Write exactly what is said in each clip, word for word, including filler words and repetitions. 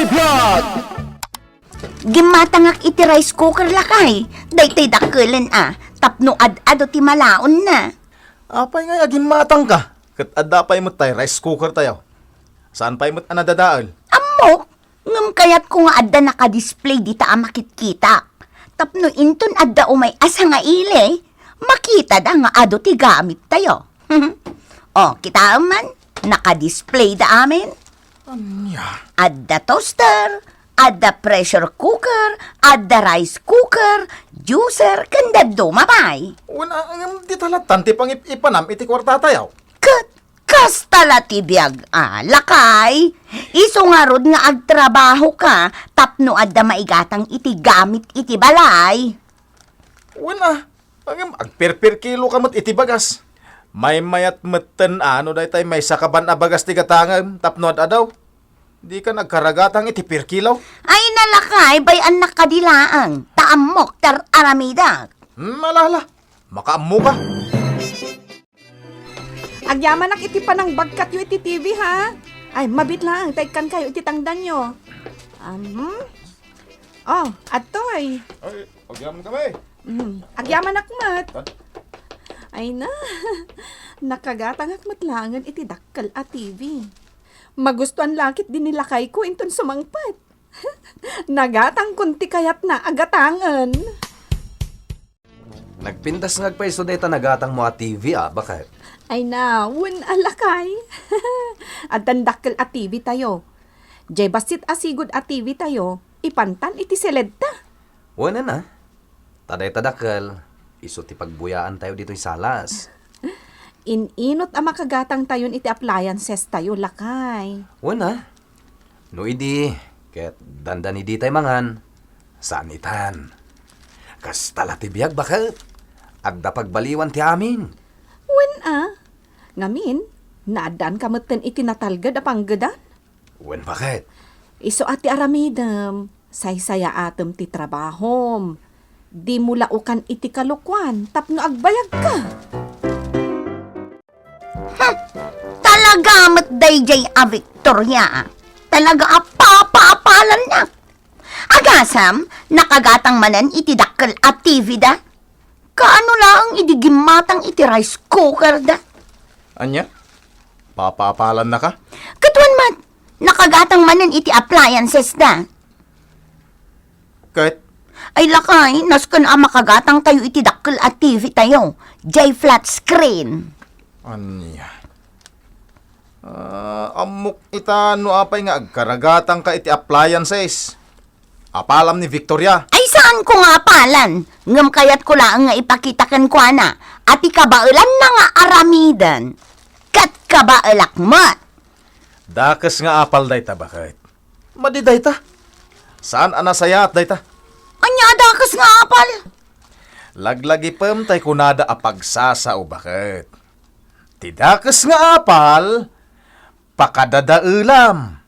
Vlog! Gimmatangak iti rice cooker, lakay. Daytoy dakkelen a, tapno ad-ado ti malaonna. Apay ngay a gimmatangka? Ket adda pay met tay rice cooker tayo. Saan pay met a nadadael? Ammok, ngem kayatko nga adda nakadisplay dita a makitkitak. Tapno inton adda umay a sangaili, makitada nga adu ti gamit tayo. O, kitaem man, nakadisplay da amin. Ania? Adda toaster, adda pressure cooker, adda rice cooker, juicer, ken dadduma pay. Wen a, ngem dita lattan ti pangip-ipanam iti kuarta tayo. Ket kasta la ti biag a, lakay. Isu ngarud nga agtrabahoka tapno adda maigatang iti gamit iti balay. Wen a, ngem agpirpirkiloka met iti bagas. Maymayat metten a no daytay maysa ka ban a bagas ti gatangem tapno ad-adaw. Dika nagkaragatang iti pirkilo. Ay, nalakay, bay-annak kadi laeng. Ta ammok, tar-aramidek. Hmm, ala, ala. Makaammoka. Agyamanak iti panangbagkatyo iti T V, ha? Ay, mabiit laeng, ta ikkankayo iti tangdanyo. Mhm. Oh, adtoy. Ay, agyamanak kami. Mhm. Agyamanak met. Ay na, nakagatangak met laengen iti dakkel a T V. Magustuan la ketdi ni lakayko inton sumangpet. Nagatangkon ti kayatna a gatangen. Nagpintas nga agpayso dayta nagatangmo a T V a, baket? Ay na, wen a, lakay. Addan dakkel a T V tayo. Jay bassit a sigud a T V tayo, ipantan iti seledta. Wen a, ta dayta dakkel, isu ti pagbuyaan tayo ditoy salas. In-inot a makagatang tayon iti appliances tayo, lakay. Wen a, no idi, ket dandani ditay mangan, saan itan. Kasta la ti biag, baket. Adda pagbaliwan ti amin. Wen a, ngamin, naaddaanka metten iti natalged a panggedan? Wen, baket? Isu a ti aramidem, saysayaatem ti trabahom. Dimo la ukan iti kalokuan tapno agbayagka. Hmm, talaga met daydiay a Victoria. Talaga a papaapalannak. Agasam, nakagatang manen iti dakkel a T V da. Kaano laeng idi gimmatang iti rice cooker da? Ania? Papaapalannaka? Ket wen met, nakagatang manen iti appliances da. Ket? Ay lakay, nasken a makagatang tayo iti dakkel a T V tayo, jay flat screen. Ania? Ah, ammok ita no apay nga agkaragatangka iti appliances. Apalam ni Victoria. Ay, saanko nga apalan. Ngem kayatko laeng nga ipakita kenkuana a ti kabaelanna nga aramiden ket kabaelak met. Dakes nga apal dayta, baket. Madi dayta. Saan a nasayaat dayta? Ania a dakes nga apal? Laglagipem tay kunada a pagsasao, baket. Ti dakes nga apal, pakadadaelam.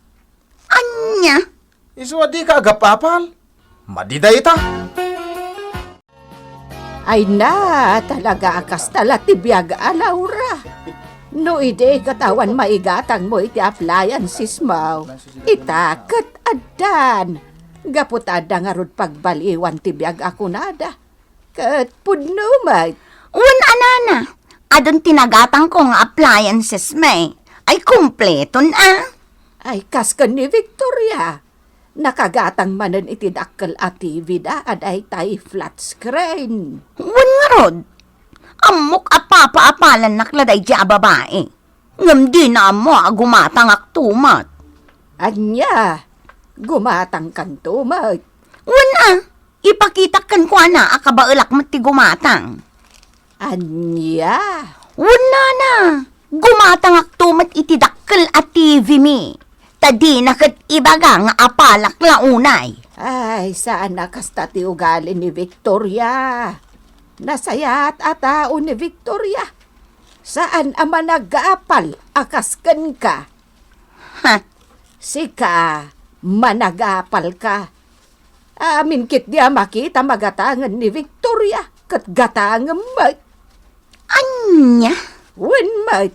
Ania? Isu a dika agap-apal? Madi dayta. Ay na, talaga a kasta la ti biag a, Laura. No idi ket awan maigatangmo iti appliancesmo, ita ket addan. Gapu ta adda ngarud pagbaliwan ti biag a kunada. Ket pudno met. Wen a, nana, adun ti nagatangko nga appliances met. Ay, kumpleton a. Ay, kas ken ni Victoria. Nakagatang manen iti dakkel a T V da a daytay flat screen. Wen ngarud, ammok a papaapalannak la daydi a babai. Ngem dina ammo a gumatangakto met. Ania? Gumatangkanto met? Wen a, ipakitak kenkuana a kabaelak met ti gumatang. Ania? Wen nana, gumatangakto met iti dakkel a T V mi. Ta dina ket ibaga nga apalak la unay. Ay, saan a kasta ti ugali ni Victoria. Nasayaat a tao ni Victoria. Saan a managapal a kas kenka. Ha? Sika, managapalka. Amin ketdi a makita, magatangen ni Victoria, ket gatangem met. Ania? Wen met.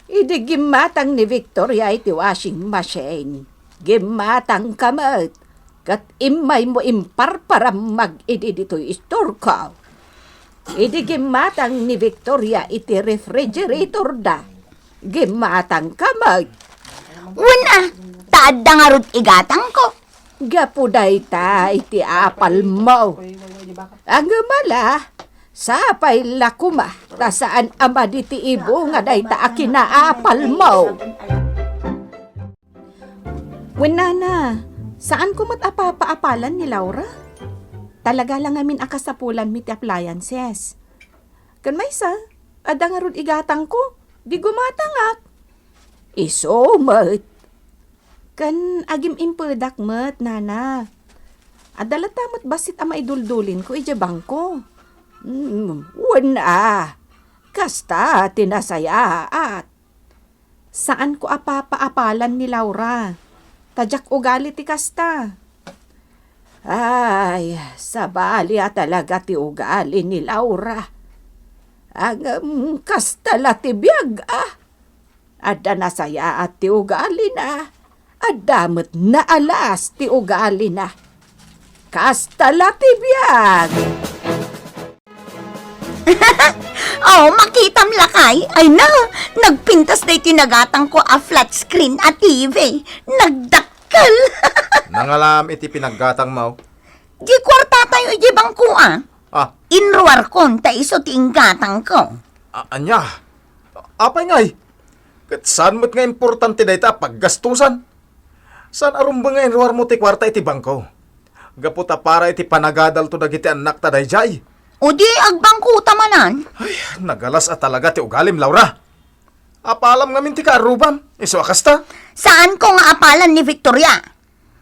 Idi gimmatang ni Victoria iti washing machine, Gimmatangka met, ket immaymo imparparamag idi ditoy istorko. Idi gimmatang ni Victoria iti refrigeratorda, gimmatangka met. Wen a, ta adda ngarud igatangko. Gapu dayta iti apalmo. Ngem ala, sapay la koma ta saan a madi ti ibunga dayta a kinaapalmo. Wen nana, saanko met a papaapalan ni Laura. Talaga la ngamin a kasapulanmi ti appliances. Ken maysa, adda ngarud igatangko, di gumatangak. Isu met. Ken agim-impedak met, nana. Adda latta met bassit a maiduldulinko idiay bangko. Mm, wen a. Kasta ti nasayaat. Saanko a papaapalan ni Laura. Ta diak ugali ti kasta. Ay, sabali a talaga ti ugali ni Laura. Ngem kasta la ti biag a. Adda nasayaat ti ugalina. Adda met naalas ti ugalina. Kasta la ti biag. Oh, makitam lakay. Ay na, nagpintas daytoy nagatangko a flat screen a T V. Nagdakkel. Nangalam iti pinaggatangmo. Di kuartatayo iti bangko a. Ah. Inruarkon ta isu ti inggatangko. A-, ania? Apay ngay? Ket saan met nga importante dayta a paggastusan? Saan a rumbeng nga inruarmo ti kuarta iti bangko? Gapu ta para iti panagadalto dagiti annakta daydiay. O di agbangkota manen? Ay, nagalas a talaga ti ugalim, Laura. Apalam ngamin ti kaarrubam, isu a kasta. Saanko nga apalan ni Victoria.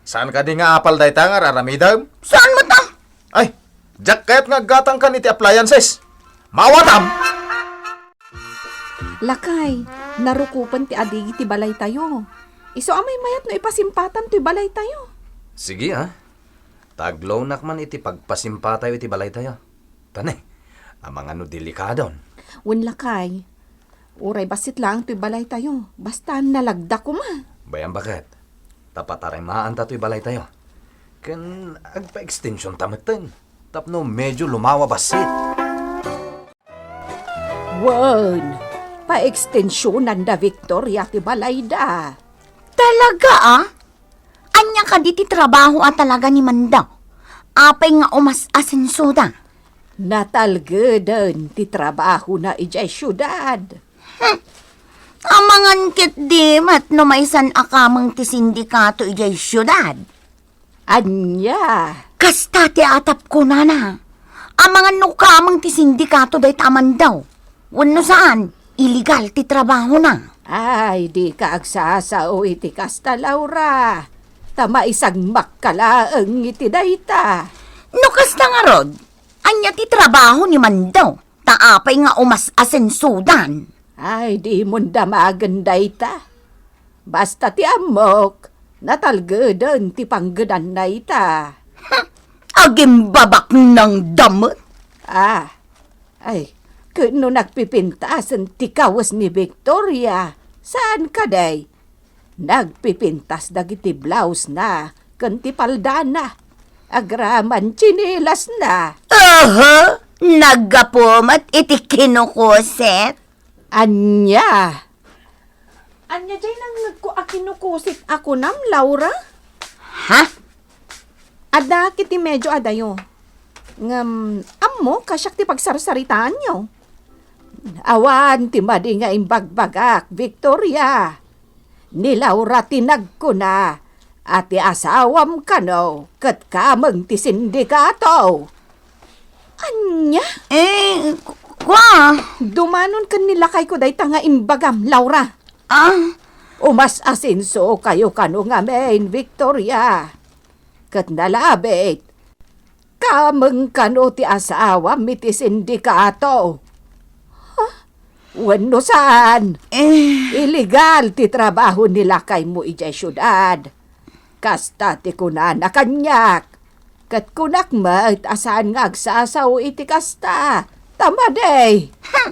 Saan kadi nga apal dayta nga ar-aramidem? Saan met a? Ay, diak kayat nga aggatangkan iti appliances. Maawatam! Lakay, narukopen ti adigi ti balaytayo. Isu a maymayat no ipasimpatam toy balaytayo. Sige, a. Taglonak man iti pagpasimpatayo iti balaytayo. Tane, amangan no delikadon. Wen lakay, uray bassit laeng toy balaytayo, basta nalagda koma. Bay-am baket, ta patarimaanta toy balaytayo. Ken agpa-extensionta metten, tapno medyo lumawa bassit. Wen, paekstensionanda Victoria ti balayda. Talaga, a? Ania kadi ti trabaho a talaga ni Mando? Apay nga umas-asensoda? Natalgeden ti trabahona idiay siudad. Hmm. Amangan ketdi met no maysan a kameng ti sindikato idiay siudad. Ania? Kasta ti atapko, nana. Amangan no kameng ti sindikato dayta a Mando. Wenno saan, illegal ti trabahona. Ay, dika agsasao iti kasta, Laura. Ta maisagmakka laeng iti dayta. No kasta ngarud, ania ti trabaho ni Mando? Ta apay nga umas-asensodan? Ay, dimon damagen dayta. Basta ti ammok, natalgeden ti panggedanna ita. Hmm, agimbabaknangda met. Ah, ay, ken no nagpipintasen ti kawes ni Victoria, saan kadi? Nagpipintas dagiti blousena ken ti paldana, agraman tsinelasna. Aha! Naggapu met iti kinukusit? Ania? Ania jay nangngegko a kinukusit a kunam, Laura? Ha? Adda kiti medio adayo. Ngem, ammo, kasiak ti pagsarsaritaanyo. Awan ti madi nga imbagbagak, Victoria. Ni Laura ti nagkuna a ti asawam kano ket kameng ti sindikato. Ania? Eh, ku-, kua? Dumanon ken ni lakayko dayta nga imbagam, Laura. Ah? Umas-asenso kayo kano ngamin, Victoria. Ket nalabit, kameng kano ti asawam iti sindikato. Ha? Wenno saan? Eh. Illegal ti trabaho ni lakaymo idiay siudad. Kasta ti kunana kaniak. Ket kunak met a saan nga agsasao iti kasta. Ta madi. Hmm.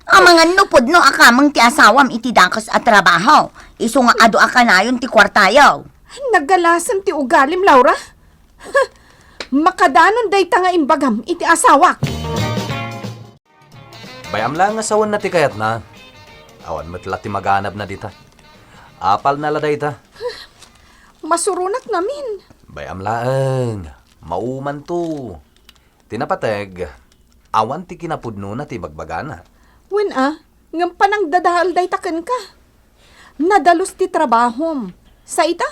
Amangan no pudno a kameng ti asawam iti dakes a trabaho, isu nga adu a kanayon ti kuartayo. Nagalasen ti ugalim, Laura. Makadanon dayta nga imbagam iti asawak. Bay-am laeng a sawenna ti kayatna. Awan met la ti maganabna dita. Apalna la dayta. Masuronak ngamin. Bay-am laeng. Maumanto. Ti napateg, awan ti kinapudnona ti ibagbagana. Wen a, ngem panangdadael dayta kenka. Nadalus ti trabahom. Sa ita,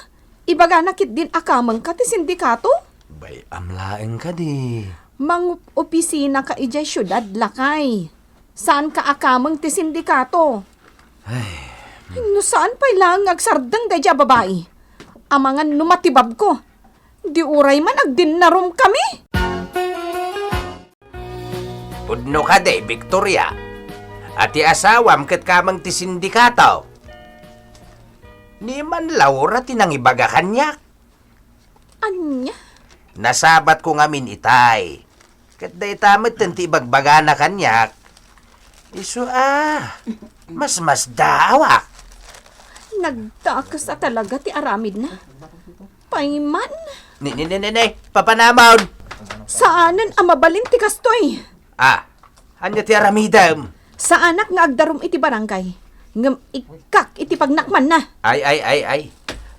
ibagana ketdin a kamengka ti sindikato? Bay-am laeng kadi. Mangopisinaka idiay siudad, lakay. Saanka a kameng ti sindikato. Ay. No saan pay laeng nga agsardeng daydiay a babai. Amangan no matibabko. Di uray man agdinnarumkami. Pudno kadi, Victoria, a ti asawam ket kameng ti sindikato? Ni man Laura ti nangibaga kaniak. Ania? Nasabatko ngamin itay. Ket dayta metten ti ibagbagana kaniak. Isu a, masmasdaawak. Nagdakes a talaga ti aramidna. Payman. Ni, ni, ni, ni, ni, papanamon. Saanen a mabalin ti kastoy. Ah, ania ti aramidem? Saanak nga agdarum iti barangay, ngem ikkak iti pagnakmanna. Ay, ay, ay, ay.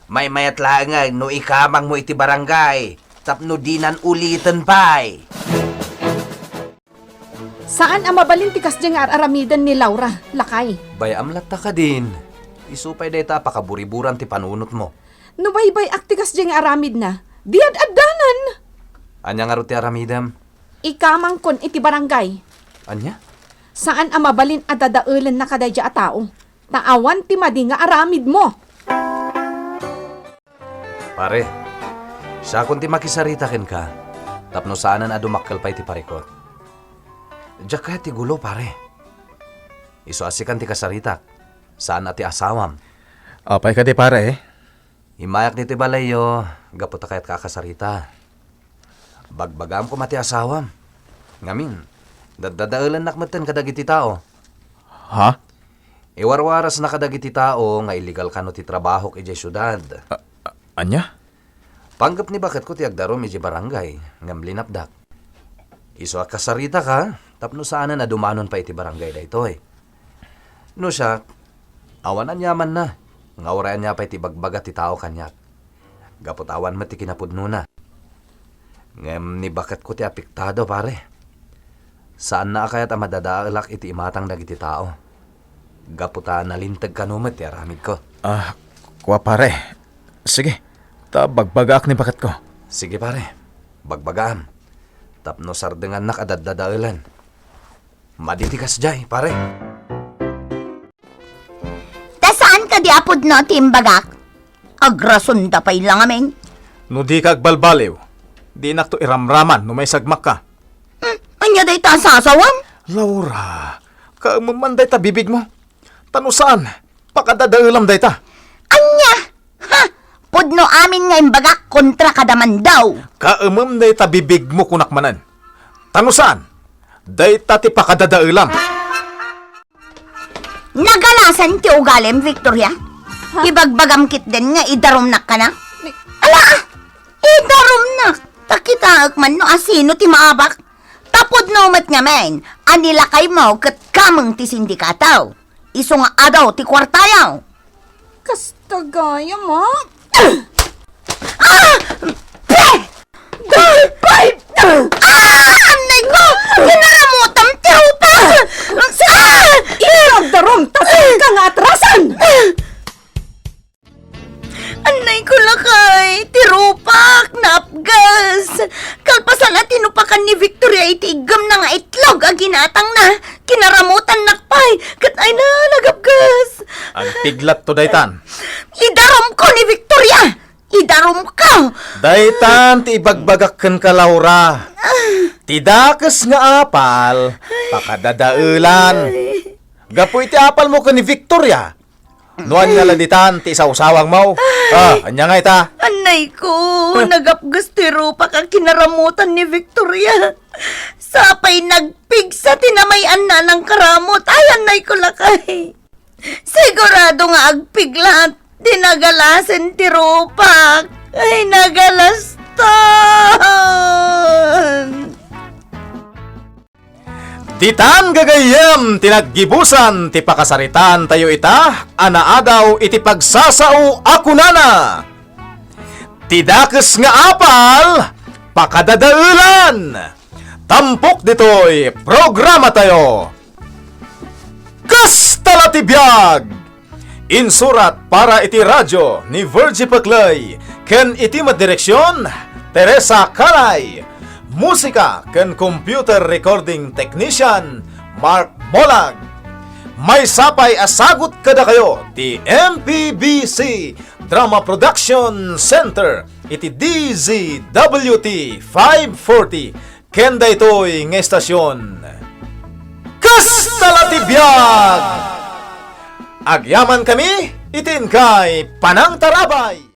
Maymayat laeng no ikamangmo iti barangay, tapno dinan uliten pay. Saan a mabalin ti kasdiay nga ar-aramiden ni Laura, lakay. Bay-am latta kadin. Isu pay dayta a pakaburiburan ti panunotmo. No baybay-ak ti kasdiay nga aramidna, di ad-addanan. Ania ngarud ti aramidem? Ikamangkon iti barangay. Ania? Saan a mabalin a dadaelenna kadaydiay a tao, ta awan ti madi nga aramidmo. Pare, siakon ti makisarita kenka, tapno saanen a dumakkel pay ti parikut. Diak kayat ti gulo, pare. Isu a sikan ti kasaritak, saan a ti asawam. Apay kadi, pare? Immayak ditoy balayyo, gapu ta kayatka a kasarita. Bagbagaam koma ti asawam. Ngamin, daddadaelennak metten kadagiti tao. Ha? Iwarwarasna kadagiti tao nga illegal kano ti trabahok idiay siudad. A-, a-, ania? Panggep ni baketko ti agdarum idiay barangay, ngem linapdak. Isu a kasaritaka, tapno saanen a dumanon pay iti barangay daytoy. No siak, awan aniamanna, nga uray ania pay ti ibagbaga ti tao kaniak. Gapu ta awan met ti kinapudnona. Ngem ni baketko ti apektado, pare. Saanna a kayat a madadaelak iti imatang dagiti tao. Gapu ta nalinteg kano met ti aramidko. Ah, kua, pare. Sige, ta bagbagaak ni baketko. Sige, pare. Bagbagaam. Tapno sardengannak a daddadaelan. Madi ti kasdiay, pare. Ta saan kadi a pudno ti imbagak? Agrasonda pay la ngamin. No dika agbalbaliw, dinakto iramraman no maisagmakka. Hmm, ania dayta a sasawam? Laura, kaemem man dayta bibigmo. Ta no saan, pakadadaelam dayta. Ania? Ha! Pudno amin nga imbagak kontra kada man daw. Kaemem dayta bibigmo, kunak manen. Ta no saan, dayta ti pakadadaelam. Nagalasan ti ugalim, Victoria. Ha? Ibagbagam ketdin nga idarumnak kana? Ni- Ala! Idarumnak! Ta kitaek man no asino ti maabak. Ta pudno met ngamin a ni lakaymo ket kameng ti sindikato. Isu nga adu ti kuartayo. Kasta gayam, a? Ah! Pe! Gulpay! Ah! Annay ko! Kinaramutam ti rupak! Ah! Idarum ta ka nga atrasan! Annay ko, lakay, ti rupak, naapgas. Kalpasan a tinupakan ni Victoria iti iggemna nga itlog a ginatangna, kinaramutannak pay, ket ay na, nagapgas. Agpiglatto daytan. Idarumko ni Victoria! Idarumko! Daytan ti ibagbagak kenka, Laura. Ti dakes nga apal, pakadadaelan. Gapu iti apalmo ken ni Victoria, no ania la ditan ti isawsawangmo? Ah, ania nga ita? Annay ko, nagapgas ti rupak a kinaramutan ni Victoria. Sapay nagpigsa ti namay-anna a nangkaramut. Ay, annay ko, lakay. Sigurado nga agpiglat. ti nagalasen ti rupak. Ay, nagalastan! Ditan gagayyem ti naggibusan ti pakasaritaantayo ita a naadaw iti pagsasao a kunana, "Ti dakes nga apal, pakadadaelan." Tampok ditoy programatayo. Kasta la ti biag! Insurat para iti radyo ni Virgie Peclay ken iti met direksion, Teresa Calay. Musika ken computer recording technician, Mark Molag. Maysa pay a sagut kadakayo ti M P B C Drama Production Center iti D Z W T five forty ken daytoy nga estasion. Kasta la ti biag! Agyamankami iti inkay panangtarabay!